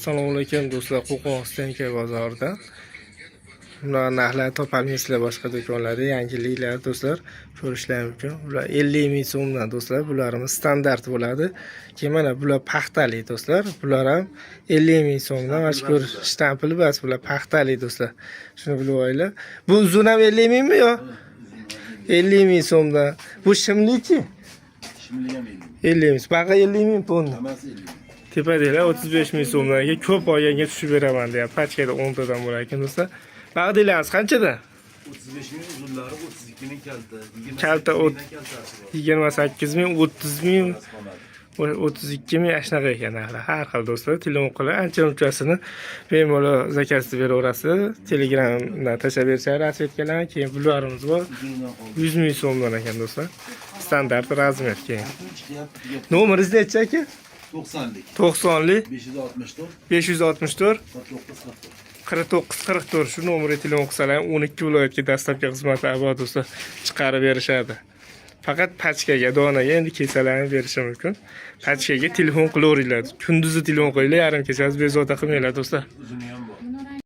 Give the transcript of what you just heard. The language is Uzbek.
Assalomu alaykum, do'stlar. Qo'qon Stenka bozorida bular narxlarni topolmaysizlar boshqa do'konlarda. Yangiliklar, do'stlar, ko'rishlar mumkin. Bular 50 000 so'mdan, do'stlar. Bularimiz standart bo'ladi. Keyin mana bular paxtali, do'stlar. Bular ham 50 000 so'mdan. Mana shu ko'rish, shtampili bas, bular paxtali, do'stlar. Shuni bilib olinglar. Bu uzun ham 50 000mi yo? 50 000 so'mdan. Bu shimlichi? Shimli ham 50. 50 000. Baqa 50 000 ponni. Hammasi 50. Tepadagilar 35 000 so'mdan. Ko'p olganga tushib beraman deyapti. Pachkada 10 tadan bo'lar ekan, do'stlar. Bag'dilarimiz qanchadan? 35 ming uzunlari, 32 ming kalta. 28 Kalta mingdan kaltasi bor. 28 ming, 30 ming, Qoladi. 32 ming, shunaqa ekan narxlar. Har xil, do'stlar, telefon qilib ancha munchasini bemalol заказ beraverasiz. Telegramdan tashlab berishadi расцветка larni. Keyin bularimiz bor. Uzunidan qoldi. 100 ming so'mdan ekan, do'stlar. Standart размер keyin. Chiqyapti, tugab. Nomeringiz necha, aka? 90lik. 90lik. 564 564 49 44. 49 44. Shu nomerga telefon qilsalar ham 12 viloyatga доставка xizmati bor, do'stlar, chiqarib berishadi. Faqat pachkaga, donaga endi kelsalar ham berishi mumkin. Pachkaga telefon qilaveringlar, kunduzi telefon qilinglar, yarim kechasi bezovta qilmanglar, do'stlar. Uzuni ham.